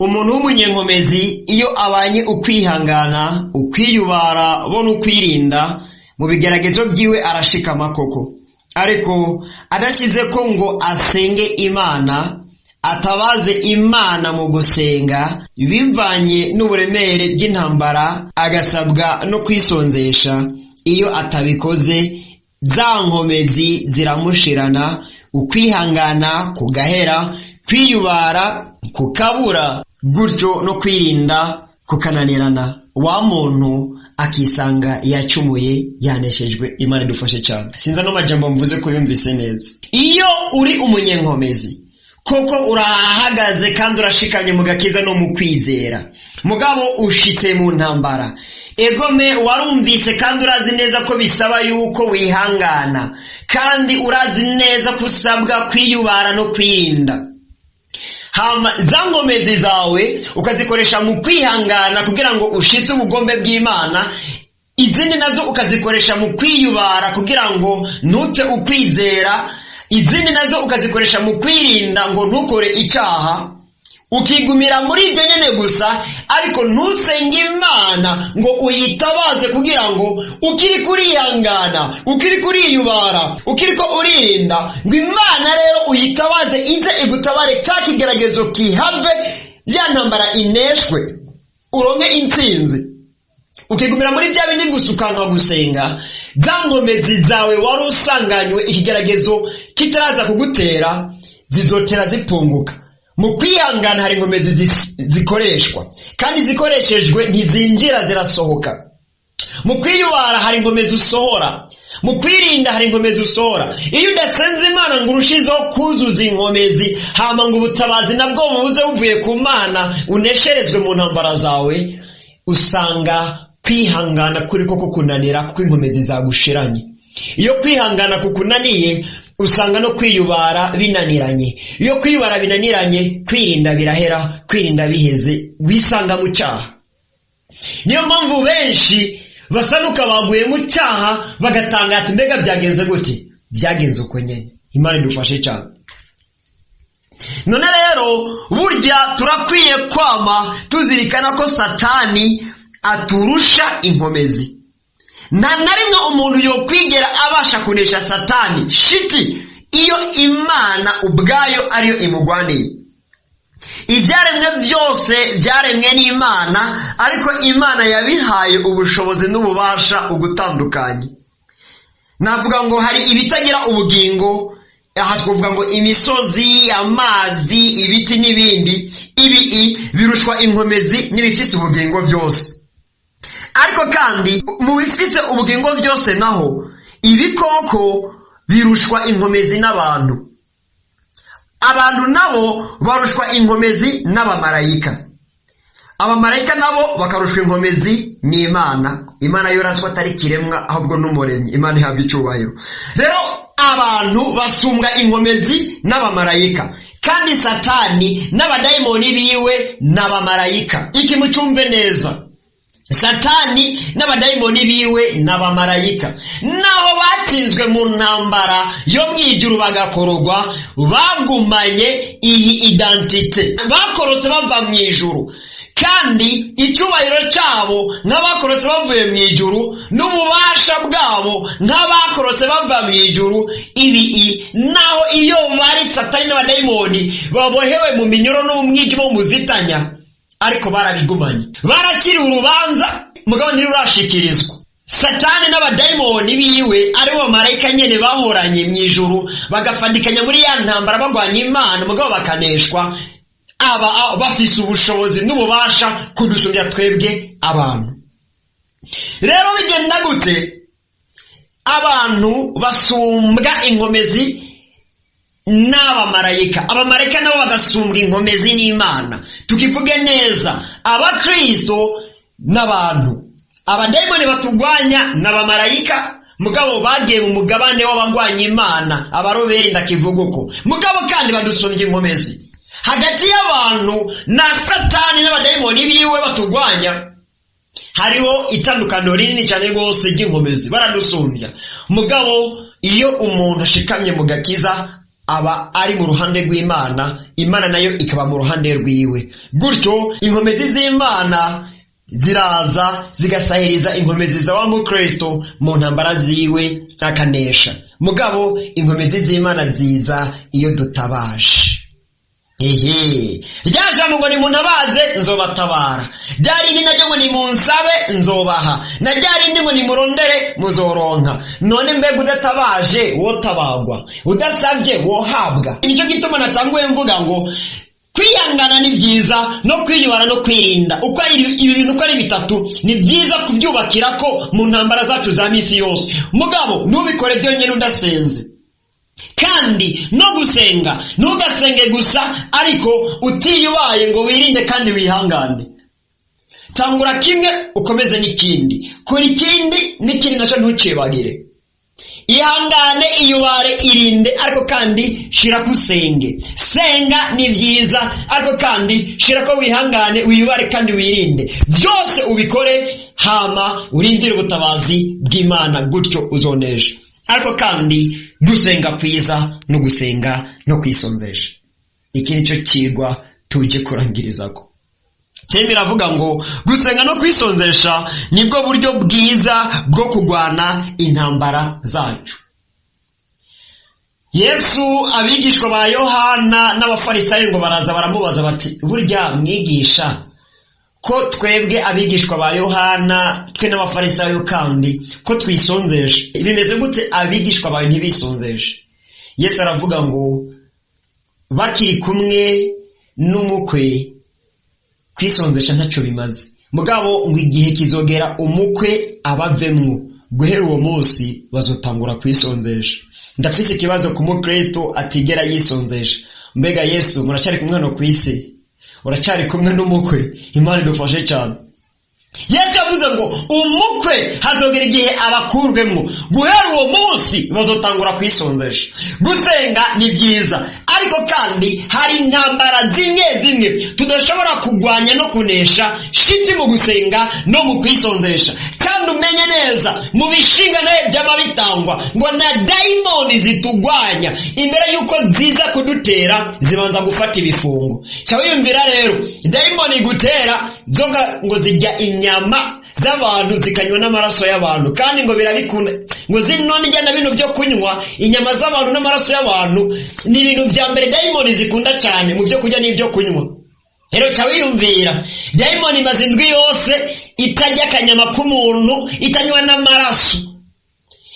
Umuntu w'umunyenkomezi iyo abanye ukwihangana, ukwiyubara bo n'ukwirinda mu bigeragezo byiwe, arashikama koko, ariko adashize ko ngo asenge Imana, atabaze Imana mu gusenga, bivanye n'uburemere bw'intambara, agasabwa no kwisonzesha. Iyo atabikoze, za nkomezi ziramushirana, ukwihangana kugahera, kwiyubara kukabura, gutyo no kwirinda kukananirana, wa muntu akisanga yacumuye, yaneshejwe. Imana idufashe cyane. Sinzi ano majambo mvuze ko yumvise neza. Iyo uri umunyenkomezi koko, urahagaze kandi urashikanye mu gakiza no mu kwizera, mugabo ushitse mu ntambara, egome warumvise kandi urazi neza ko bisaba yuko wihangana, kandi urazi neza ko usabwa kwiyubara no kwirinda, hama za nkomezi zawe ukazikoresha mu kwihangana kugira ngo ushitse ubugombe bw'Imana, izindi nazo ukazikoresha mu kwiyubara kugira ngo ntute ukwizera, izindi nazo ukazikoresha mu kwirinda ngo ntukore icyaha, ukigumira muri ibyo nyine gusa, ariko ntusenge Imana ngo uyitabaze kugira ngo ukiri kurihangana, ukiri kuriyubara, ukiri ko uririnda, ngo Imana rero uyitabaze ize igutabare, cya kigeragezo kihave, ya ntambara ineshwe, uronke intsinzi. Ukigumira muri bya bindi gusa, ukanka gusenga, za nkomezi zawe wari usanganywe ikigeragezo kitaraza kugutera zizotera zipunguka. Mu kwihangana hari inkomezi zikoreshwa, kandi zikoreshejwe ntizinjira, zirasohoka. Mu kwiyubara hari inkomezi usohora, mu kwirinda hari inkomezi usohora. Iyo udasenze Imana ngo urushizeho kuzuza inkomezi, hama ngo ubutabazi nabwo buze buvuye ku Mana, unesherezwe mu ntambara zawe, usanga kwihangana kuri ko kukunanira kuko inkomezi zagushiranye. Iyo kwihangana kukunaniye, usanga no kwiyubara binaniranye. Iyo kwiyubara binaniranye, kwirinda birahera. Kwirinda biheze, wisanga mu cyaha. Niyo mpamvu benshi basanuka baguye mu cyaha, bagatanga ati: "Mbega byagenze gute?" Byagenze uko nyine. Imana idufashe cyane. None rero burya turakwiye kwama tuzirikana ko Satani aturusha inkomezi. Nta na rimwe umuntu yokwigera abasha kunesha Satani shiti iyo Imana ubwayo ariyo imugwaniye. Ibyaremwe byose byaremwe n'Imana, ariko Imana yabihaye ubushobozi n'ububasha ugutandukanye. Navuga ngo hari ibitagira ubugingo, aha twavuga ngo imisozi, amazi, ibiti n'ibindi. Ibi birushwa inkomezi n'ibifise ubugingo byose. Ariko kandi mu bifise ubugingo byose naho, ibikoko birushwa inkomezi n'abantu, abantu nabo barushwa inkomezi n'abamarayika, abamarayika nabo bakarushwa inkomezi n'Imana. Imana yo raswa atari kiremwa, ahubwo n'Umuremyi. Imana ihabwa icyubahiro. Rero abantu basumbwa inkomezi n'abamarayika, kandi Satani n'abadayimoni biwe n'abamarayika. Iki mucumve neza: Satani n'abadayimoni biwe n'abamarayika. Naho batsinzwe mu ntambara yo mu ijuru bagakorogwa, bagumanye iyi identité. Bakorotse bava mu ijuru, kandi icyubahiro cyabo nk'abakorotse bavuye mu ijuru n'ububasha bwabo nk'abakorotse bava mu ijuru, ibi naho iyo bari Satani n'abadayimoni babohewe mu minyoro no mu mwijima wo muzitanya, ariko barabigumanye. Barakiriwe urubanza, mugabo ntirurashikirizwa. Satani n'abadayimoni biwe, aribo bamarayika nyene bahoranye mu ijuru, bagafadikanya muri ya ntambara bagwanya Imana, mugabo bakaneshwa, aba bafise ubushobozi n'ububasha kudusumbya twebwe abantu. Rero bigenda gute? Abantu basumbwa inkomezi n'abamarayika, abamarayika nabo bagasumbwa inkomezi n'Imana. Tukivuge neza: abakristo n'abantu, abadayimoni batugwanya n'abamarayika, mugabo bagiye mu mugabane w'abagwanya Imana, abaroberi, ndakivuga uko, mugabo kandi badusumbya inkomezi. Hagati y'abantu na Satani n'abadayimoni biwe batugwanya hariho itandukaniro rinini cyane rwose ry'inkomezi, baradusumbya. Mugabo iyo umuntu ashikamye mu gakiza, Aba ari mu ruhande rw'Imana, Imana nayo ikaba mu ruhande rwiwe. Gutyo inkomezi z'Imana ziraza zigasahiriza inkomezi za wa mukristo mu ntambara ziwe, akanesha. Mugabo inkomezi z'Imana ziza iyo dutabaje. Ehe, rya jambo ngo nimuntabaze nzobatabara, rya rindi naryo ngo nimunsabe nzobaha, na rya rindi ngo nimurondere muzoronka. None mbega udatabaje wotabagwa, udasabye wohabwa? Nicyo gituma natanguye mvuga ngo kwihangana ni byiza, no kwiyubara no kwirinda. Uko ari ibi bintu uko ari bitatu ni byiza kubyubakira ko mu ntambara zacu za misi yose. Mugabo ntubikore byonyine udasenze. Kandi no gusenga ntugasenge gusa ariko utiyubaye ngo wirinde kandi wihangane. Tangura kimwe ukomeze n'ikindi, kora ikindi n'ikindi nacyo ntucibagire. Ihangane, iyubare, irinde, ariko kandi shira ko usenge. Senga ni byiza, ariko kandi shira ko wihangane, wiyubare kandi wirinde. Byose ubikore hama urindire ubutabazi bw'Imana, gutyo uzonesha. Ariko kandi gusenga kwiza no gusenga no kwisonzesha, iki nicyo kigwa tuje kurangirizako. Teme iravuga ngo gusenga no kwisonzesha nibwo buryo bwiza bwo kurwana intambara zacu. Yesu abigishwa ba Yohana n'abafarisayo ngo baraza baramubaza bati: burya mwigisha, ko twebwe abigishwa ba Yohana twe n'abafarisayo kandi ko twisonzesha, bimeze gute abigishwa bawe ntibisonzeshe? Yesu aravuga ngo bakiri kumwe n'umukwe kwisonzesha ntacyo bimaze, mugabo ngo igihe kizogera umukwe abavemwo, guhera uwo munsi bazotangura kwisonzesha. Ndafise ikibazo ku mukristo atigera yisonzesha. Mbega Yesu muracyari kumwe hano ku isi? Uracyari kumwe n'umukwe? Imana idufashe cyane. Yesu yavuze ngo umukwe hazogera igihe abakurwemo, guhera uwo munsi bazotangura kwisonzesha. Gusenga ni byiza, ariko kandi hari intambara zimwe zimwe tudashobora kurwanya no kunesha shiti mu gusenga no mu kwisonzesha. Kandi umenye neza mu bishinga nawe byaba bitangwa ngo na dayimoni zitugwanya imbere y'uko ziza kudutera zibanza gufata ibifungo. Cya wiyumvira rero dayimoni igutera zoga ngo zijya inyama z'abantu zikanywa n'amaraso y'abantu, kandi ngo birabikunda ngo zino ndya na bino byo kunywa inyama z'abantu n'amaraso y'abantu ni ibintu bya mbere dayimoni zikunda cyane mu byo kurya n'ibyo kunywa. Rero cya wiyumvira dayimoni imaze indwi yose itarya akanyama k'umuntu, itanywa n'amaraso,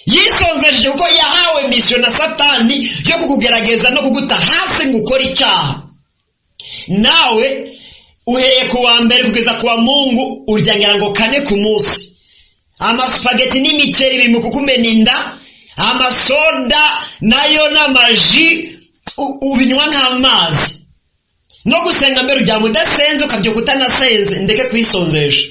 yisonzesheje kuko yahawe misiyo na Satani yo kukugerageza no kuguta hasi ngo ukore icyaha. Nawe uhereye ku wa mbere kugeza ku wa Mungu urya ngo kane ku munsi. Amasupageti n'imiceri biri mu kukumena inda, amasoda nayo n'amaji ubinywa nk'amazi. No gusenga mbere ujya mudasenze ukabyuka utanasenze, ndeke kwisonzesha.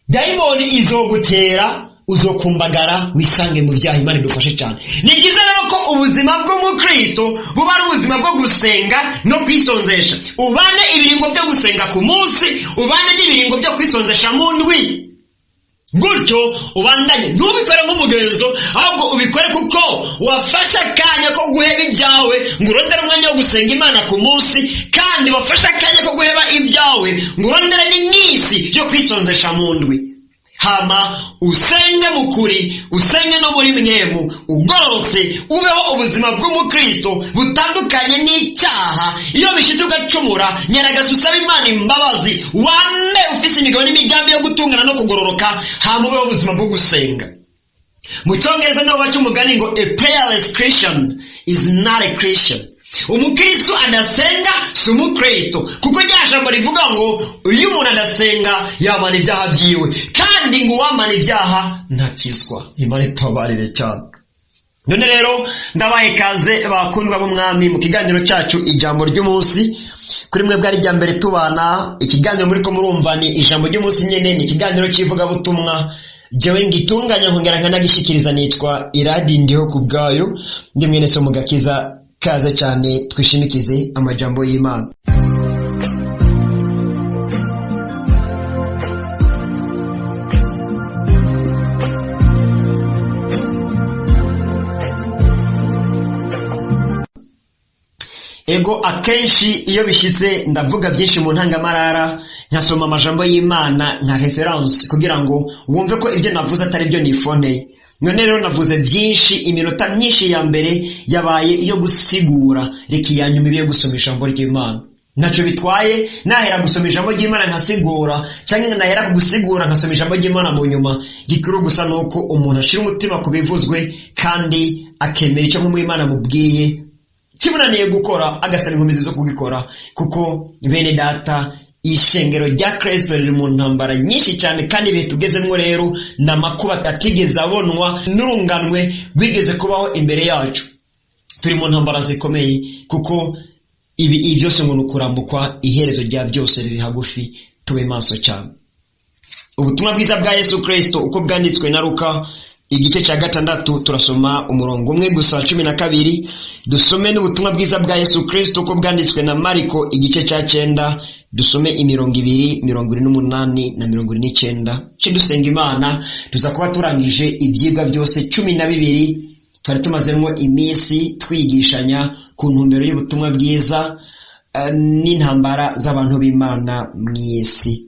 Dayimoni izogutera, uzokumbagara wisange mu byaha. Imana idufashe cyane. Ni byiza rero ko ubuzima bw'umukristo buba ari ubuzima bwo gusenga no kwisonzesha. Ubane ibiringo byo gusenga ku munsi, ubane n'ibiringo byo kwisonzesha mu ndwi. Gutyo ubandanye, ntubikore nk'umugenzo, ahubwo ubikore kuko wafashe akanya ko guheba ibyawe ngo urondere umwanya wo gusenga Imana ku munsi, kandi wafashe akanya ko guheba ibyawe ngo urondere n'iminsi yo kwisonzesha mu ndwi. Hama usenge mu kuri, usenge no muri mwemu, ugororotse, ubeho ubuzima bw'umukristo butandukanye n'icyaha. Iyo bishize ugacumura, nyaragaza usabe Imana imbabazi, wame ufise imigabo n'imigambi yo gutungana no kugororoka, hama ubeho ubuzima bwo gusenga. Mu cyongereza niho baca umugani ngo a prayerless Christian is not a Christian. Umukristo adasenga si umukristo, kuko rya jambo rivuga ngo iyo umuntu adasenga yamana ibyaha byiwe, kandi ngo uwamana ibyaha ntakizwa. Imana itabarire cyane. None rero ndabaye kaze bakundwa b'umwami mu kiganiro cyacu ijambo ry'umunsi. Kuri mwe bwari rya mbere tubana ikiganiro muri ko murumva ni ijambo ry'umunsi nyene, ni ikiganiro cy'ivugabutumwa jewe ngitunganya nkongera nkanagishikiriza. Nitwa Iradi Ndiho ku bwayo, ndi mwene so mu gakiza. Kaze cyane twishimikize amajambo y'Imana. Ego, akenshi iyo bishyitse ndavuga byinshi mu ntangamarara, nkasoma amajambo y'Imana nka référence kugira ngo wumve ko ibyo navuze atari byo nifoneye. None rero navuze byinshi, iminota myinshi ya mbere yabaye iyo gusigura, reka iya nyuma ibe iyo gusoma ijambo ry'Imana. Ntacyo bitwaye nahera gusoma ijambo ry'Imana nkasigura, cyangwa nahera kugusigura nkasoma ijambo ry'Imana mu nyuma. Gikuru gusa ni uko umuntu ashyira umutima ku bivuzwe kandi akemera icyo Imana mubwiye, kimunaniye gukora agasaba inkomezi zo kugikora. Kuko bene data, ishengero rya Kristo riri mu ntambara nyinshi cyane, kandi ibihe tugezemo rero ni amakuba atigeze abonwa n'urunganwe rwigeze kubaho imbere yacu. Turi mu ntambara zikomeye, kuko ibi byose ngo ni ukurambukwa, iherezo rya byose riri hagufi. Tube maso cyane. Ubutumwa bwiza bwa Yesu Kristo uko bwanditswe na Luka, igice cya 6, turasoma umurongo umwe gusa, 12. Dusome n'ubutumwa bwiza bwa Yesu Kristo uko bwanditswe na Mariko, igice cya 9, dusome imirongo 2, 28 na 49. Ce dusenga Imana, tuza kuba turangije ibyigwa byose 12 twari tumazemo iminsi twigishanya ku ntumbero y'ubutumwa bwiza n'intambara z'abantu b'Imana mu isi.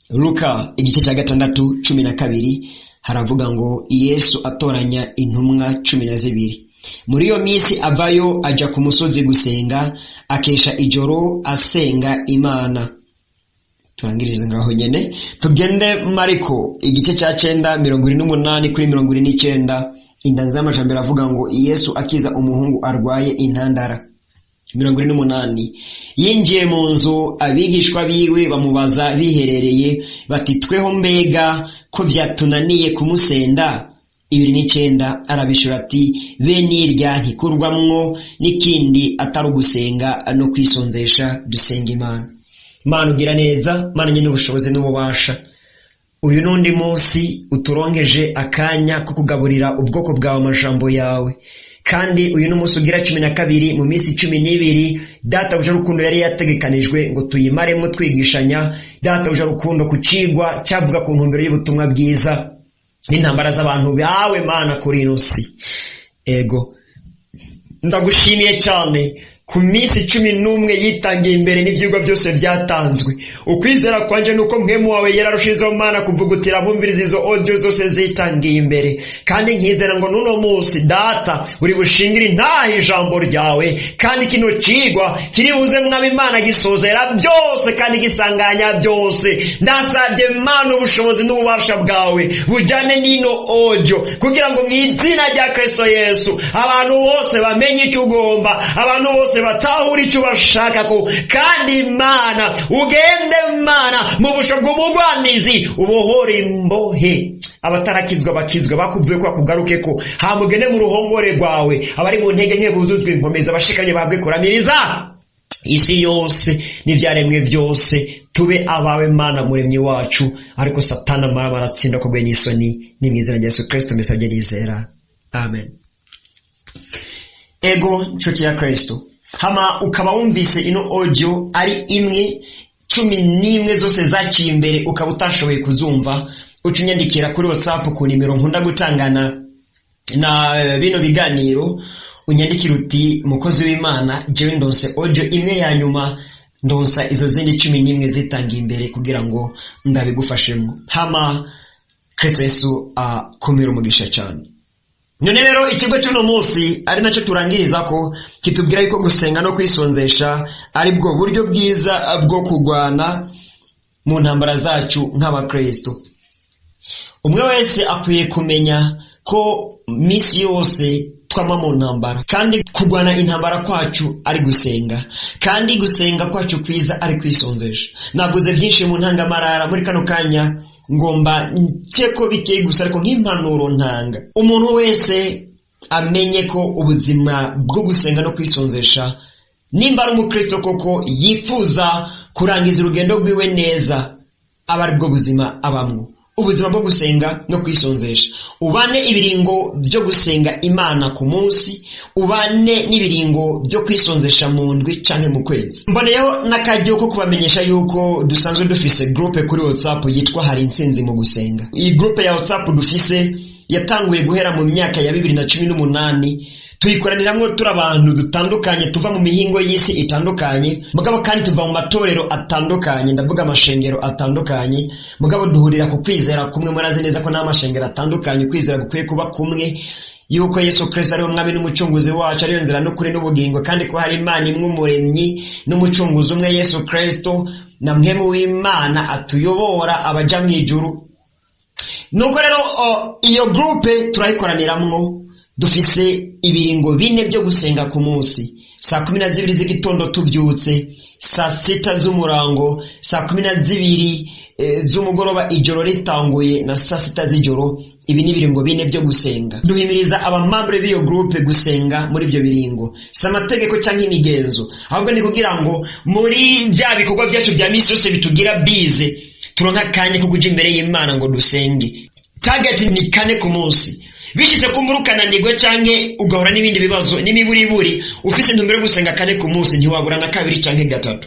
Luka igice cya 6, 12, haravuga ngo: "Yesu atoranya intumwa 12. Muri iyo minsi avayo ajya ku musozi gusenga, akesha ijoro asenga Imana." Turangirize ngaho nyene. Tugende Mariko igice cya 9, 48 kuri 49. Indanzi y'amajambere avuga ngo: "Yesu akiza umuhungu arwaye intandara." 48: "Yinjiye mu nzu, abigishwa biwe bamubaza biherereye bati: 'Tweho mbega ko byatunaniye kumusenda?' 29: Arabishura ati: 'Bene irya ntikurwamwo n'ikindi atari ugusenga no kwisonzesha.'" Dusenga Imana. Mana ugira neza, Mana nyine ubushobozi n'ububasha, uyu n'undi munsi uturonkeje akanya ko kugaburira ubwoko bwawe amajambo yawe, kandi uyu ni umunsi ugira 12 mu minsi 12 Databuja rukundo yari yategekanijwe ngo tuyimaremo twigishanya, Databuja rukundo, ku cigwa cyavuga ku ntumbero y'ubutumwa bwiza n'intambara z'abantu bawe, Mana, kuri ino si. Ego, ndagushimiye cyane ku minsi 11 yitangiye imbere n'ibyigwa byose byatanzwe. Ukwizera kwanjye nuko Mpwemu wawe yararushizeho, Mana, kuvugutira abumviriza izo audio zose zitangiye imbere, kandi nkizera ngo n'uno munsi, Data, uri bushingire intaha ijambo ryawe, kandi kino cigwa kiri buze, mwaba Imana, gisozera byose kandi gisanganya byose. Ndasabye, Mana, ubushobozi n'ububasha bwawe bujyane n'ino audio, kugira ngo mu izina rya Kristo Yesu abantu bose bamenye icyo ugomba, abantu bose batahura icyo bashaka ko. Kandi Imana, ugende, Mana, mu busho bw'umugwanizi, ubohore imbohe, abatarakizwa bakizwa, bakuvuye ko bakugaruke, ko hamugende mu ruhongore rwawe, abari mu ntege nke buzuzwe inkomezi, abashikamye bahabwe kuramiriza. Isi yose n'ibyaremwe byose tube abawe, Mana muremyi wacu. Ariko Satana amara aratsinda ko bwe n'isoni. Ni mu izina rya Yesu Kristo mbisabye nizera, amen. Ego, nshuti ya Kristo, hama ukaba wumvise ino audio ari imwe, 11 zose zaciye imbere ukaba utashoboye kuzumva, uca unyandikira kuri WhatsApp ku nimero nkunda gutangana na bino biganiro. Unyandikira uti: "Mukozi w'Imana, jewe ndonse audio imwe ya nyuma, ndonsa izo zindi 11 zitangiye imbere kugira ngo ndabigufashemo." Hama Kristo Yesu akumira umugisha cyane. None rero ikigo cy'uno munsi, ari nacyo turangiriza ko, kitubwira yuko gusenga no kwisonzesha ari bwo buryo bwiza bwo kurwana mu ntambara zacu nk'abakristo. Umwe wese akwiye kumenya ko minsi yose twama mu ntambara, kandi kurwana intambara kwacu ari gusenga, kandi gusenga kwacu kwiza ari kwisonzesha. Navuze byinshi mu ntangamarara. Muri kano kanya ngomba nce ko bikeye gusa, ariko nk'impanuro ntanga, umuntu wese amenye ko ubuzima bwo gusenga no kwisonzesha, nimba ari umukristo koko yifuza kurangiza urugendo rwiwe neza, aba ari bwo buzima abamwo, ubuzima bwo gusenga no kwisonzesha. Ubane ibiringo byo gusenga Imana ku munsi, ubane n'ibiringo byo kwisonzesha mu ndwi canke mu kwezi. Mboneyeho n'akaryo ko kubamenyesha yuko dusanzwe dufise groupe kuri WhatsApp yitwa Hari Intsinzi mu Gusenga. Iyi groupe ya WhatsApp dufise yatanguye guhera mu myaka ya 2018. Tuyikoraniramwo turi abantu dutandukanye, tuva mu mihingo y'isi itandukanye, mugabo kandi tuva mu matorero atandukanye, ndavuga amashengero atandukanye, mugabo duhurira ku kwizera kumwe. Murazi neza ko n'amashengero atandukanye ukwizera gukwiye kuba kumwe, yuko Yesu Kristo ari umwami n'umucunguzi wacu, ariyo nzira n'ukuri n'ubugingo, kandi ko hari Imana imwe, umuremyi n'umucunguzi umwe, Yesu Kristo, na mpwemu w'Imana atuyobora abaja mw'ijuru. Nuko rero iyo groupe turayikoraniramwo, dufise ibiringo 4 byo gusenga ku munsi: saa 12 z'igitondo tuvyutse, saa 6 z'umurango, saa 12 z'umugoroba ijoro ritanguye, na saa 6 z'ijoro. Ibi ni ibiringo 4 byo gusenga. Duhimiriza abamambre b'iyo groupe gusenga muri ibyo biringo. Si amategeko cyangwa imigenzo, ahubwo ni kugira ngo muri bya bikorwa byacu bya misi yose bitugira bize, turonka akanya ko kuja imbere y'Imana ngo dusenge. Target ni 4 ku munsi. Bishitse ko umurukananirwe canke ugahura n'ibindi bibazo n'imiburiburi, ufise intumbero yo gusenga 4 ku munsi, ntiwabura na 2 canke 3.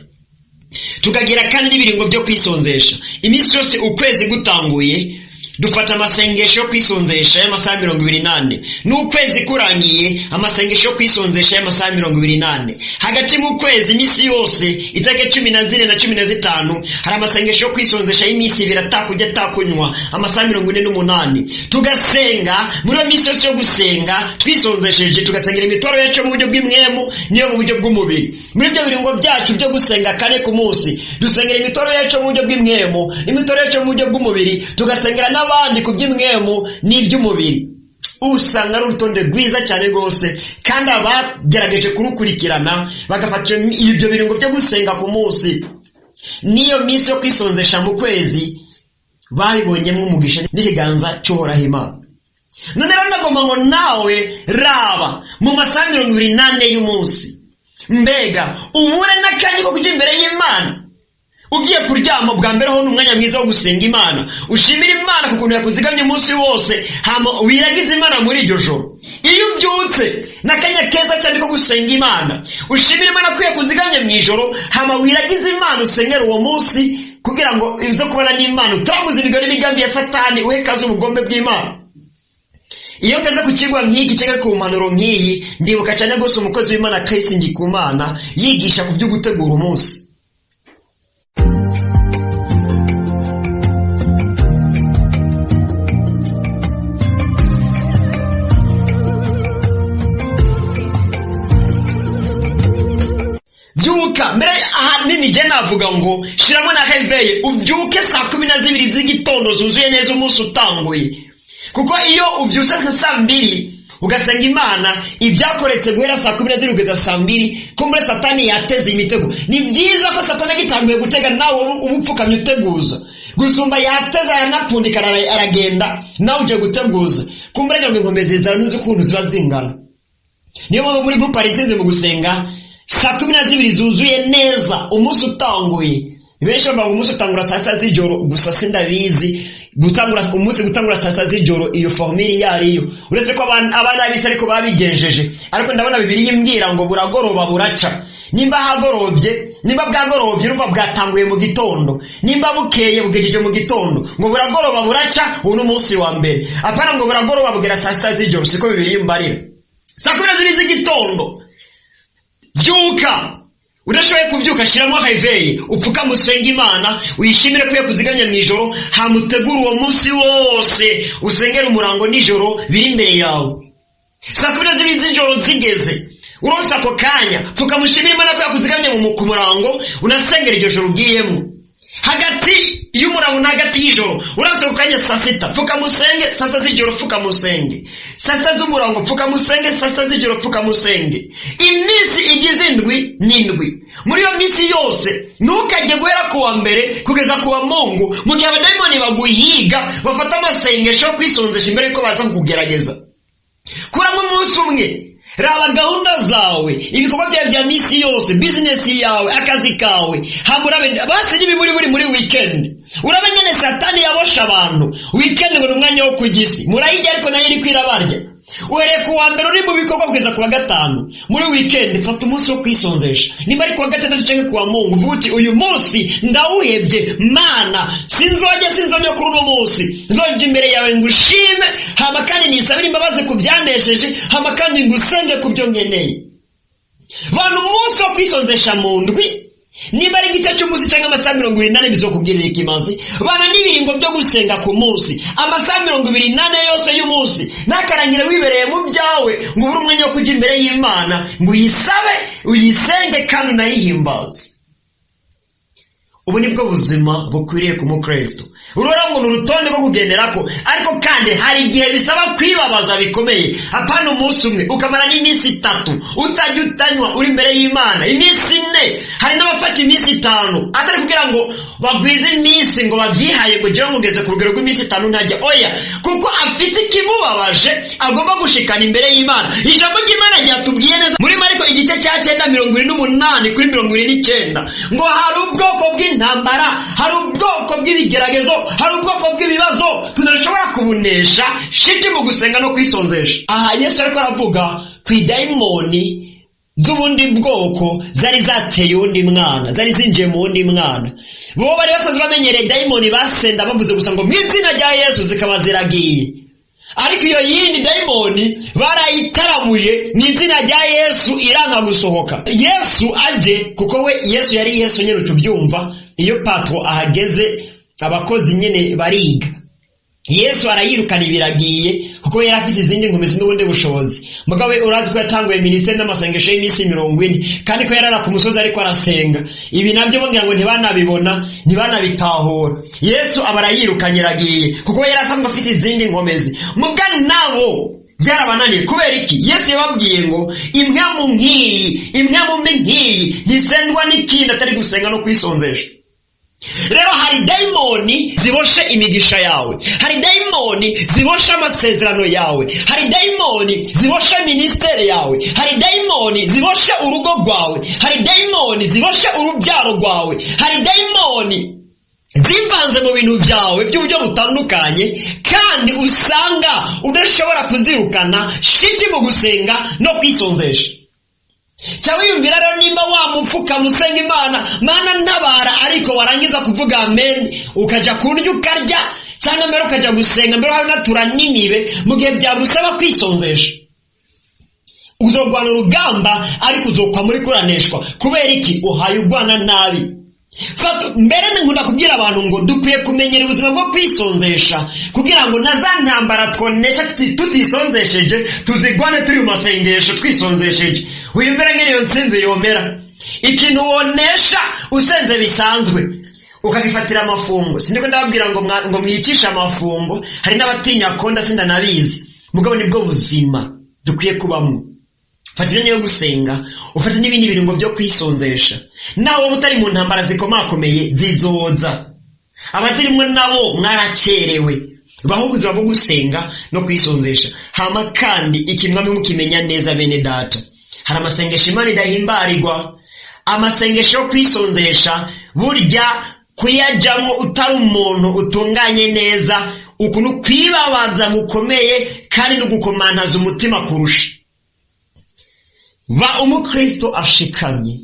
Tukagira kandi n'ibiringo byo kwisonzesha. Iminsi yose ukwezi gutanguye dufata amasengesho yo kwisonzesha y'amasaha 24, n'ukwezi kurangiye amasengesho yo kwisonzesha y'amasaha 24. Hagati mu kwezi, iminsi yose itariki 14 na 15, hari amasengesho yo kwisonzesha y'iminsi 2, atakurya atakunywa, amasaha 48. Tugasenga muri iyo minsi yose yo gusenga twisonzesheje, tugasengera imitwaro yacu mu buryo bw'imwemu n'iyo mu buryo bw'umubiri. Muri ibyo biringo byacu byo gusenga 4 ku munsi, dusengera imitwaro yacu mu buryo bw'imwemu n'imitwaro yacu mu buryo bw'umubiri, tugasengera n'abandi ku by'imwemu n'iby'umubiri. Usanga ari urutonde rwiza cyane rwose, kandi abagerageje kurukurikirana bagafata ibyo biringo byo gusenga ku munsi n'iyo minsi yo kwisonzesha mu kwezi, babibonyemo umugisha n'ikiganza cy'Uhoraho Imana. None rero ndagomba ngo nawe raba mu masaha 24 y'umunsi, mbega ubure n'akanya ko kujya imbere y'Imana. Ugiye kuryama bwa mbere ho ni umwanya mwiza wo gusenga Imana, ushimira Imana ku kuntu yakuzigamye umunsi wose, hama wiragize Imana muri iryo joro. Iyo ubyutse n'akanya keza cyane ko gusenga Imana, ushimira Imana ko yakuzigamye mu ijoro, hama wiragize Imana, usengere uwo munsi kugira ngo uze kubana n'Imana, utabuze imigani n'imigambi ya Satani, uhe kaze ubugombe bw'Imana. Iyo ngeze ku kigwa nk'iki cyangwa ku mpanuro nk'iyi, ndibuka cyane rwose umukozi w'Imana Chris Ndikumana yigisha ku byo gutegura umunsi. Byuka mbere ahanini je navuga ngo shiramo na réveil, ubyuke saa 12 z'igitondo zuzuye neza umunsi utanguye. Kuko iyo ubyutse nka saa 2 ugasenga Imana, ibyakoretse guhera saa 12 kugeza saa 2, kumbure Satani yateze imitego. Ni byiza ko Satani agitanguye gutega nawe uba upfukamye uteguza, gusumba yateze aranapfundika aragenda, nawe uje guteguza. Kumbure ngo inkombe zizana ntuzi ukuntu ziba zingana. Niyo mpamvu muri groupe hari intsinzi mu gusenga saa 12 zuzuye neza umunsi utanguye. Benshi bavuga ngo umunsi utangura saa 6 z'ijoro, gusa sindabizi gutangura umunsi gutangura saa 6 z'ijoro iyo formule iyo ariyo, uretse ko abana b'isi ariko babigenjeje. Ariko ndabona Bibiliya imbwira ngo buragoroba buraca. Nimba hagorovye, nimba bwagorovye, urumva bwatanguye mu gitondo, nimba bukeye bugejeje mu gitondo, ngo buragoroba buraca, ubu ni umunsi wa mbere. Apana ngo buragoroba bugera saa 6 z'ijoro, siko Bibiliya imbarira. Saa 12 z'igitondo byuka. Udashoboye kubyuka, shiramo réveil, upfukame usenge Imana, uyishimire ko yakuzigamye mu ijoro, hama utegure uwo munsi wose, usengere umurango nijoro biri imbere yawe. Saa 12 z'ijoro zigeze, uronse ako kanya, pfukama ushimire Imana ko yakuzigamye ku murango, unasengera iryo joro ugiyemo. Hagati y'umurango na hagati y'ijoro, uronse ako kanya saa 6, pfukama usenge, saa 6 z'ijoro pfukama usenge, saa 6 z'umurango pfukama usenge, saa 6 z'ijoro pfukama usenge. Iminsi igize indwi n'indwi, muri iyo minsi yose ntukajye guhera ku wa mbere kugeza ku wa Mungu, mu gihe abadayimoni baguhiga bafata amasengesho yo kwisonzesha imbere yuko baza kukugerageza. Kuramo umunsi umwe, raba gahunda zawe, ibikorwa byawe bya minsi yose, business yawe, akazi kawe, hama urabe basi n'ibiburi buri muri weekend. Urabe nyene Satani yabosha abantu weekend ngo ni umwanya wo kurya isi, murayirya ariko nayo iriko irabarya. Uhereye ku wa mbere uri mu bikorwa kugeza ku wa gatanu. Muri weekend fata umunsi wo kwisonzesha, nimba ari ku wa gatandatu cyangwa ku wa Mungu, uvuga uti: "Uyu munsi ndawuhebye, Mana, sinzojya, sinzojya kuri uno munsi, nzojya imbere yawe ngushime, hama kandi nisabire imbabazi ku byanesheje, hama kandi ngusenge ku byo nkeneye." Bantu, umunsi wo kwisonzesha mu ndwi, nimba ari igice cy'umunsi cyangwa amasaha 24, bizokubwirira ikimazi. Bana n'ibiringo byo gusenga ku munsi, amasaha 24 yose y'umunsi ntakarangire wibereye mu byawe ngo ubure umwanya wo kujya imbere y'Imana ngo uyisabe, uyisenge kandi unayihimbaze. Ubu nibwo buzima bukwiriye ku mukristo. Urora ngo ni urutonde rwo kugenderako, ariko kandi hari igihe bisaba kwibabaza bikomeye. Hapana umunsi umwe, ukamara n'iminsi 3 utajya, utanywa, uri imbere y'Imana, iminsi 4. Hari n'abafata iminsi 5, atari kugira ngo bagwize iminsi ngo babyihaye ngo ugire ngo ugeze ku rugero rw'iminsi 5 ntajya, oya, kuko afise ikimubabaje agomba gushikana imbere y'Imana. Ijambo ry'Imana ryatubwiye neza muri Mariko igice cya 9, 28 kuri 29, ngo hari ubwoko bw'intambara, hari ubwoko bw'ibigeragezo, hari ubwoko bw'ibibazo tudashobora kubunesha shiti mu gusenga no kwisonzesha. Aha Yesu ariko aravuga ku idayimoni z'ubundi bwoko zari zateye uwundi mwana, zari zinjiye mu wundi mwana. Bo bari basanzwe bamenyereye dayimoni basenda bavuze gusa ngo "Mu izina rya Yesu", zikaba ziragiye. Ariko iyo yindi dayimoni barayitaramuye mu izina rya Yesu, iranga gusohoka. Yesu aje, kuko we Yesu yari Yesu nyine, utubyumva iyo patron ahageze abakozi nyine bariga. Yesu arayirukana, ibiragiye, kuko yari afite izindi nkomezi n'ubundi bushobozi. Mugabo we urazi ko yatanguye minisiteri n'amasengesho y'iminsi 40, kandi ko yarara ku musozi ariko arasenga. Ibi nabyo bongera ngo ntibanabibona, ntibanabitahura. Yesu aba arayirukanye, iragiye, kuko yari asanzwe afite izindi nkomezi. Muga nabo byarabananiye. Kubera iki? Yesu yababwiye ngo impwemu nk'iyi, impwemu mbi nk'iyi ntisendwa n'ikindi atari gusenga no kwisonzesha. Rero hari dayimoni ziboshe imigisha yawe, hari dayimoni ziboshe amasezerano yawe, hari dayimoni ziboshe minisiteri yawe, hari dayimoni ziboshe urugo rwawe, hari dayimoni ziboshe urubyaro rwawe, hari dayimoni zivanze mu bintu byawe by'uburyo butandukanye, kandi usanga udashobora kuzirukana shiti mu gusenga no kwisonzesha. Cyangwa wiyumvira rero nimba wamupfukama usenga Imana, "Mana ntabara", ariko warangiza kuvuga amen ukajya kurya ukarya, cyangwa mbere ukajya gusenga, mbere wanatura n'imibe, mu gihe byagusaba kwisonzesha. Uzorwana urugamba, ariko uzokwa muri kuraneshwa. Kubera iki? Uhaye urwana nabi. Mbere nkunda kubwira abantu ngo dukwiye kumenyera ubuzima bwo kwisonzesha, kugira ngo na za ntambara twonesha tutisonzesheje tuzigwane turi mu masengesho twisonzesheje. Wiyumvira nk'iyo nsinzi yomera. Ikintu wonesha usenze bisanzwe ukagifatira amafungo, sindiko ndababwira ngo mwicishe amafungo, hari n'abatinya konda, sindanabizi, mugabo nibwo buzima dukwiye kubamo. Fata imyanya yo gusenga, ufate n'ibindi birungo byo kwisonzesha. Nawe wowe utari mu ntambara zikomakomeye, zizoza. Abazirimwo nabo mwaracerewe. Baho ubuzima bwo gusenga no kwisonzesha. Hama kandi ikintu mwamwe mukimenya neza, bene data, hari amasengesho Imana idahimbarirwa. Amasengesho yo kwisonzesha, burya kuyajyamo utari umuntu utunganye neza, ukuntu kwibabaza gukomeye kandi no gukomantaza umutima kurusha. Ba umukristo ashikamye,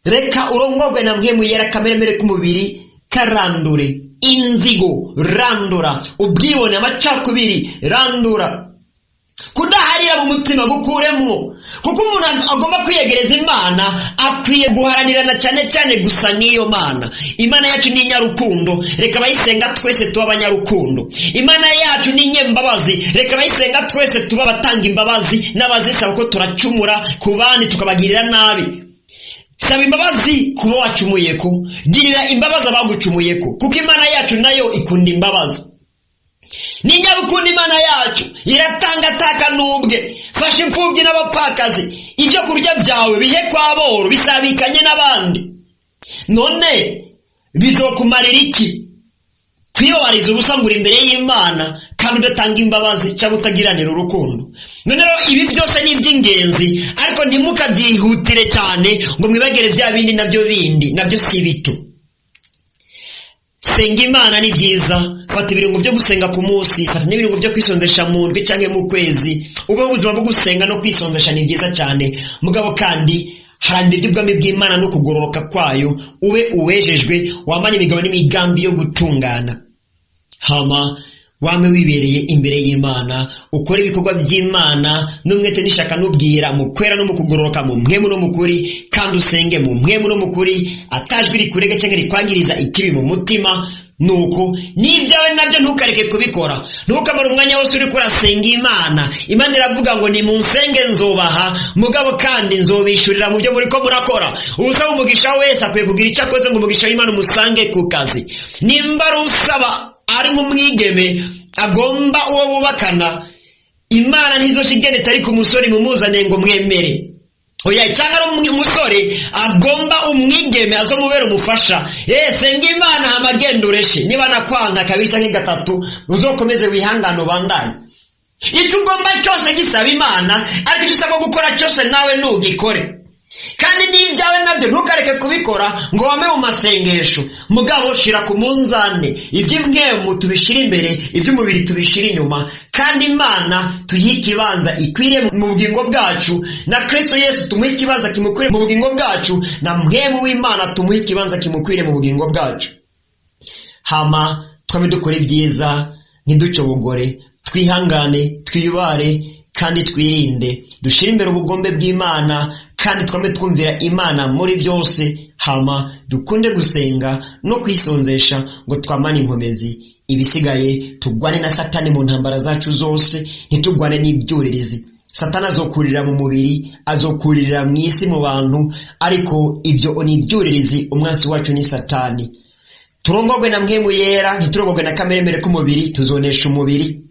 reka urongorwe na Mpwemu Yera. Akameremere k'umubiri karandure, inzigo randura, ubwibone, amacakubiri randura, kudaharira mu mutima gukuremwo, kuko umuntu agomba kwiyegereza Imana akwiye guharanirana cyane cyane gusa n'iyo Mana. Imana yacu ni inyarukundo, reka abayisenga twese tuba abanyarukundo. Imana yacu ni inyembabazi, reka abayisenga twese tuba abatanga imbabazi n'abazisaba, ko turacumura ku bandi tukabagirira nabi. Saba imbabazi kuba wacumuye, ko girira imbabazi abagucumuye ko, kuko Imana yacu nayo ikunda imbabazi, ni inyarukundo. Imana yacu iratanga ataka n'ubwe. Fasha imfubyi n'abapfakazi, ibyo kurya byawe bihe kwa boro, bisabikanye n'abandi. None bizokumarira iki kwiyobariza ubusa ngo uri imbere y'Imana kandi udatanga imbabazi cyangwa utagiranira urukundo? None rero ibi byose ni iby'ingenzi, ariko ntimukabyihutire cyane ngo mwibagire bya bindi nabyo bindi nabyo si bito. Senga Imana ni byiza, fata ibirungo byo gusenga ku munsi, fata n'ibirungo byo kwisonzesha mu ndwi canke mu kwezi, ubeho ubuzima bwo gusenga no kwisonzesha, ni byiza cyane. Mugabo kandi haranira iby'ubwami bw'Imana no kugororoka kwayo, ube uwejejwe, wamane imigabo n'imigambi yo gutungana, hama wame wibereye imbere y'Imana, ukore ibikorwa by'Imana n'umwete n'ishaka n'ubwira, mu kwera no mu kugororoka, mu mpwemu no mu kuri, kandi usenge mu mpwemu no mu kuri, atajwi rikurega cyangwa rikwangiriza ikibi mu mutima. Nuko n'ibyawe nabyo ntukareke kubikora, ntukamara umwanya wose uriko urasenga Imana. Imana iravuga ngo nimunsenge nzobaha, mugabo kandi nzobishurira mu byo muriko murakora. Usaba umugisha wese akwiye kugira icyo akoze ngo umugisha w'Imana umusange ku kazi. Nimba ari usaba ari nk'umwigeme agomba uwo bubakana, Imana ntizosha igenda itari ku musore mumuzane ngo mwemere, oya. Cyangwa ari umusore agomba umwigeme azomubera umufasha, senga Imana hama genda ureshe. Niba nakwanga kabiri cyangwa gatatu, uzokomeze wihangane, ubandanye. Icyo ugomba cyose gisaba Imana, ariko icyo usabwa gukora cyose nawe ntugikore. Kandi n'ibyawe nabyo ntukareke kubikora ngo wame mu masengesho. Mugabo shira ku munzane, iby'impwemu tubishyire imbere, iby'umubiri tubishyire inyuma, kandi Imana tuyihe ikibanza ikwiriye mu bugingo bwacu, na Kristo Yesu tumuhe ikibanza kimukwiriye mu bugingo bwacu, na mpwemu w'Imana tumuhe ikibanza kimukwiriye mu bugingo bwacu. Hama twame dukora ibyiza, ntiducobogore, twihangane, twiyubare kandi twirinde, dushyire imbere ubugombe bw'Imana, kandi twame twumvira Imana muri byose. Hama dukunde gusenga no kwisonzesha ngo twamane inkomezi, ibisigaye tugwane na Satani mu ntambara zacu zose, ntitugwane n'ibyuririzi. Satani azokurira mu mubiri, azokuririra mu isi, mu bantu, ariko ibyo ni ibyuririzi. Umwansi wacu ni Satani. Turongogwe na mpwemu yera, ntiturongogwe na kameremere k'umubiri, tuzonesha umubiri.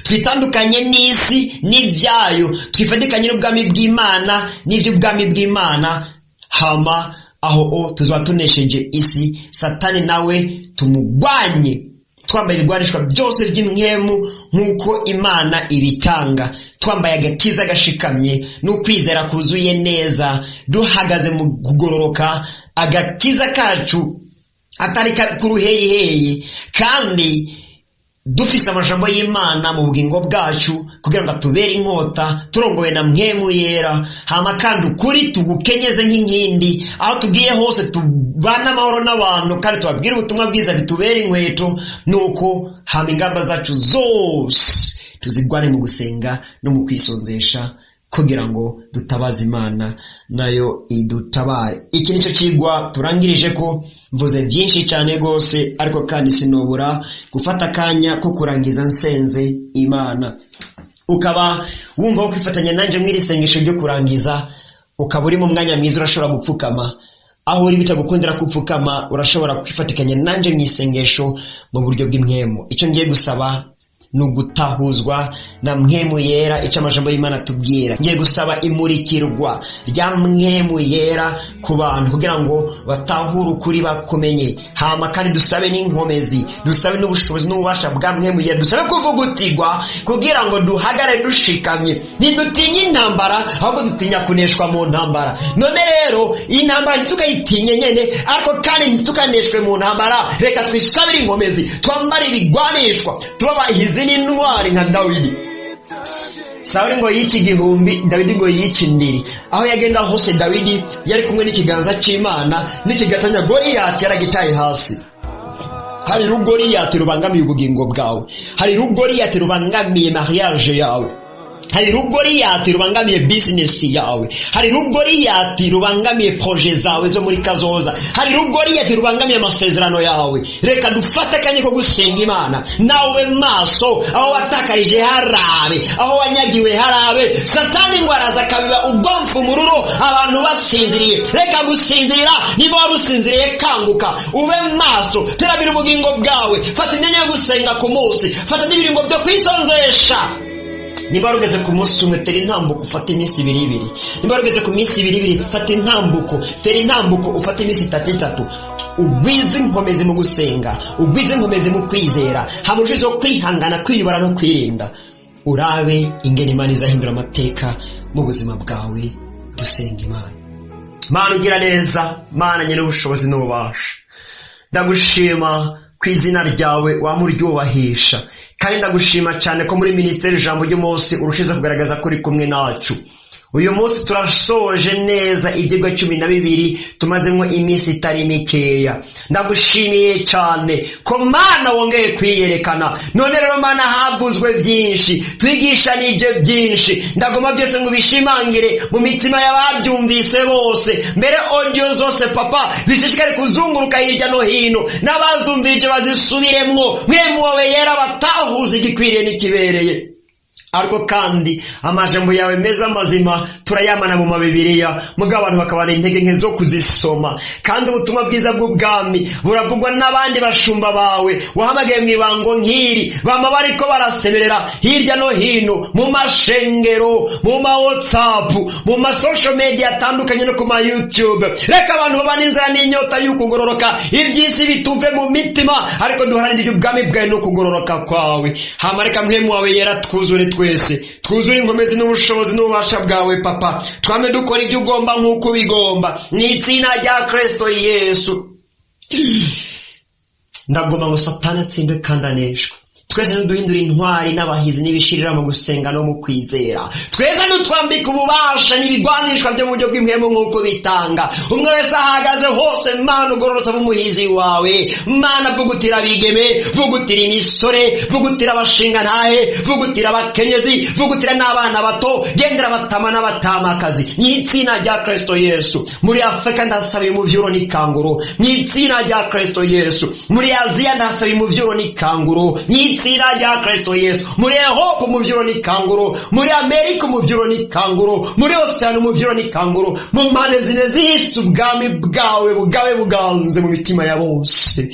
Twitandukanye n'isi n'ibyayo, twifatikanye n'ubwami bw'Imana n'iby'ubwami bw'Imana. Hama aho o tuzaba tunesheje isi. Satani nawe tumugwanye twambaye ibigwanishwa byose by'imwemu nk'uko Imana ibitanga, twambaye agakiza gashikamye n'ukwizera kuzuye neza, duhagaze mu kugororoka, agakiza kacu atari k'uruheyiheyi, kandi dufise amajambo y'Imana mu bugingo bwacu kugira ngo atubere inkota, turongowe na mpwemu yera. Hama kandi ukuri tugukenyeze nk'inkindi, aho tugiye hose tubane amahoro n'abantu kandi tubabwire ubutumwa bwiza, bitubere inkweto. Nuko hama ingamba zacu zose tuzigwane mu gusenga no mu kwisonzesha kugira ngo dutabaze Imana nayo idutabare. Iki nicyo kigwa turangirije ko mvuze byinshi cyane rwose, ariko kandi sinobura gufata akanya ko kurangiza nsenze Imana. Ukaba wumva wo kwifatanya nanjye mu iri sengesho ryo kurangiza, ukaba uri mu mwanya mwiza, urashobora gupfukama. Aho uri bitagukundira gupfukama, urashobora kwifatikanya nanjye mu isengesho mu buryo bw'impwemu. Icyo ngiye gusaba ni ugutahuzwa na mpwemu yera icyo amajambo y'Imana atubwira. Ngiye gusaba imurikirwa rya mpwemu yera ku bantu kugira ngo batahure ukuri, bakumenye. Hama kandi dusabe n'inkomezi, dusabe n'ubushobozi n'ububasha bwa mpwemu yera, dusabe kuvugutirwa kugira ngo duhagare dushikamye. Ntidutinye intambara, ahubwo dutinya kuneshwa mu ntambara. None rero iyi ntambara ntitukayitinye nyene, ariko kandi ntitukaneshwe mu ntambara. Reka twisabire inkomezi, twambare ibigwanishwa, tubabahizi n'intwari nka Dawidi. Sawuli ngo yice 1000, Dawidi ngo yice 1. Aho yagenda hose Dawidi yari kumwe n'ikiganza c'Imana, n'ikigatanya Goliyati yaragitaye hasi. Hari rugoriyati rubangamiye ubugingo bwawe, hari rugoriyati rubangamiye mariage yawe, hari rugoriyati rubangamiye business yawe, hari rugoriyati rubangamiye projet zawe zo muri kazoza, hari rugoriyati rubangamiye amasezerano yawe. Reka dufate akanya ko gusenga Imana. Nawe maso, aho watakarije harabe, aho wanyagiwe harabe. Satani ngo araza akabiba ubwomfu umururo abantu basinziriye. Reka gusinzirira, niba wari usinziriye kanguka, ube maso, terabira ubugingo bwawe, fata imyanya yo gusenga ku munsi, fata n'ibiringo byo kwisonzesha. Niba warugeze ku munsi umwe, tera intambuko ufate iminsi ibiri ibiri. Niba warugeze ku minsi ibiri ibiri, fata intambuko, tera intambuko ufate iminsi itatu itatu. Ugwize inkomezi mu gusenga, ugwize inkomezi mu kwizera, hama urushizeho kwihangana, kwiyubara no kwirinda, urabe ingene Imana izahindura amateka mu buzima bwawe. Dusenga Imana. Mana ugira neza, Mana nyiri ubushobozi n'ububasha, Ndagushima ku izina ryawe wamuryubahisha, kandi ndagushima cyane ko muri minisiteri Ijambo ry'umunsi urushize kugaragaza ko uri kumwe nacu. Uyu munsi turasoje neza ibyigwa 12 tumazemo iminsi itari mikeya. Ndagushimiye cyane ko Mana wongeye kwiyerekana. None rero Mana, havuzwe byinshi, twigishanije byinshi, ndagomba byose ngo ubishimangire mu mitima y'ababyumvise bose. Mbere audio zose Papa zishishikare kuzunguruka hirya no hino, n'abazumvije bazisubiremwo, mwe muwowe yera batahuza igikwiriye n'ikibereye. Ariko kandi amajambo yawe meza mazima turayamana mu mabibiriya, mugabo abantu bakabana intege nke zo kuzisoma. Kandi ubutumwa bwiza bw'ubwami buravugwa n'abandi bashumba bawe wahamagaye mu ibango nk'iri, bama bariko barasemerera hirya no hino mu mashengero, mu ma WhatsApp, mu ma social media atandukanye no ku ma YouTube. Reka abantu babane inzara n'inyota y'ukugororoka, iby'isi bituve mu mitima, ariko duharanire ubwami bwawe no kugororoka kwawe. Hama reka mpwemu wawe yera twuzure twese, twuzure inkomezi n'ubushobozi n'ububasha bwawe Papa, twame dukora ibyo ugomba nk'uko ubigomba, mu izina rya Kristo Yesu. Ndagomba ngo Satani atsindwe kandi aneshwe. Twese ntiduhindure intwari n'abahizi n'ibishirira mu gusenga no mu kwizera. Twese ntitwambike ububasha n'ibigwanishwa byo mu buryo bw'impwemu nk'uko bitanga. Umwe wese ahagaze hose, Mana ugororotse umuhizi wawe. Mana, vugutira abigeme, vugutira imisore, vugutira abashingantahe, vugutira abakenyezi, vugutira n'abana bato, gendera abatama n'abatamakazi, mu izina rya Kristo Yesu. Muri Afurika ndasaba umuvyuro n'ikanguro, mu izina rya Kristo Yesu. Muri Aziya ndasaba umuvyuro n'ikanguro, mu izina rya Kristo Yesu. Muri Europe umuvyuro n'ikanguro, muri Amerika umuvyuro n'ikanguro, muri Oceania umuvyuro n'ikanguro, mu mpande zine z'isi ubwami bwawe bugabe buganze mu mitima ya bose.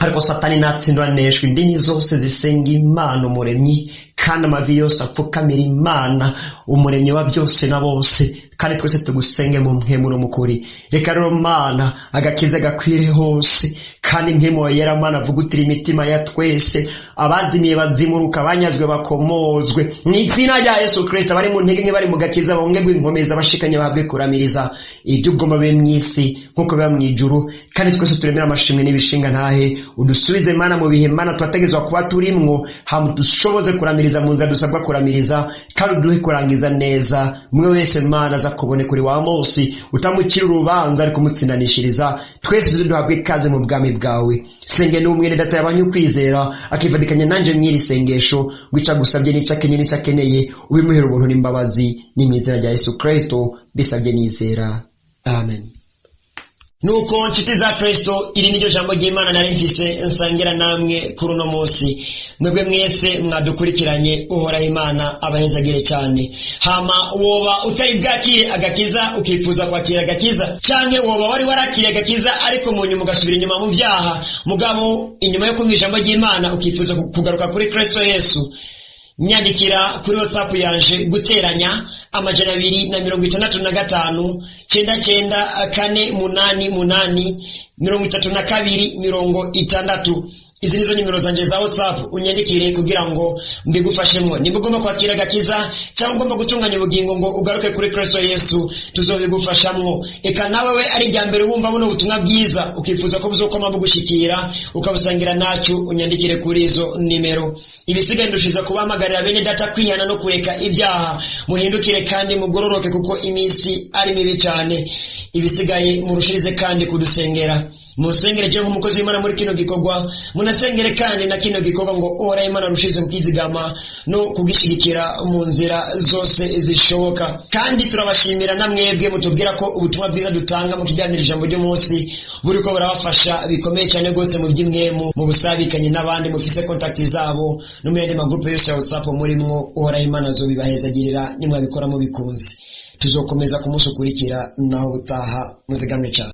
Ariko Satani natsindwa aneshwa, indimi zose zisenga Imana umuremyi, kandi amavi yose apfukamira Imana umuremyi wa byose na bose, kandi twese tugusenge mu mpwemu no mu kuri. Reka rero Mana agakiza gakwire hose, kandi mpwemu wa yera Mana avugutira imitima ya twese, abazimiye bazimuruka, abanyazwe bakomozwe mu izina rya Yesu Kristo. Abari mu ntege nke bari mu gakiza bongerwe inkomezi, abashikanye bahabwe kuramiriza. Ibyo ugomba bibe mu isi nk'uko biba mu ijuru, kandi twese turemere amashimwe n'ibishinga ntahe. Udusubize Mana mu bihe Mana twategezwa kuba turimwo, hama dushoboze kuramiriza mu nzira dusabwa kuramiriza, kandi uduhe kurangiza neza. Umwe wese Mana aza kubone kuri wa munsi utamukira urubanza ariko umutsindanishiriza, twese tuze duhabwe ikaze mu bwami bwawe. Senge n'umwene data yabanye ukwizera akifadikanya nanje mw'iri sengesho, gwica gusabye n'ico akenye n'ico akeneye, ubimuhera ubuntu n'imbabazi, ni mu izina rya Yesu Kristo bisabye nizera, amen. Nuko nshuti za Kristo, iri niryo jambo ry'Imana nari mfise nsangira namwe kuri uno munsi. Mwebwe mwese mwadukurikiranye, Uhoraho Imana abahezagire cyane. Hama woba utari bwakire agakiza ukifuza kwakira agakiza, canke woba wari warakiriye agakiza ariko mu nyuma ugasubira inyuma mu vyaha, mugabo inyuma yo kumva ijambo ry'Imana ukifuza kugaruka kuri Kristo Yesu, nyandikira kuri WhatsApp yanje guteranya 265 99 4 8 8 32 60. Izi nizo nimero zanje za WhatsApp, unyandikire kugira ngo mbigufashemwo. Nimba ugomba kwakira agakiza cyangwa ugomba gutunganya ubugingo ngo ugaruke kuri Kristo Yesu, tuzobigufashamwo. Eka nawe we ari irya mbere wumva buno butumwa bwiza ukifuza ko buzokoma bugushikira ukabusangira nacu, unyandikire kuri izo nimero. Ibisigaye ndushiza kubahamagarira bene data kwihana no kureka ibyaha, muhindukire kandi mugororoke kuko iminsi ari mibi cyane. Ibisigaye murushirize kandi kudusengera, musengere je nk'umukozi w'Imana muri kino gikorwa, munasengere kandi na kino gikorwa ngo Uhoraho Imana arushize kukizigama no kugishigikira mu nzira zose zishoboka. Kandi turabashimira na mwebwe mutubwira ko ubutumwa bwiza dutanga mu kiganiro Ijambo ry'umunsi buriko burabafasha bikomeye cyane rwose mu by'imwemu, mu busabikanye n'abandi mufise contact zabo no mu yandi magrupe yose ya WhatsApp murimwo. Uhoraho Imana azobibahezagirira nimwabikora mubikunze. Tuzokomeza ku munsi ukurikira, naho butaha, muzigamwe cyane.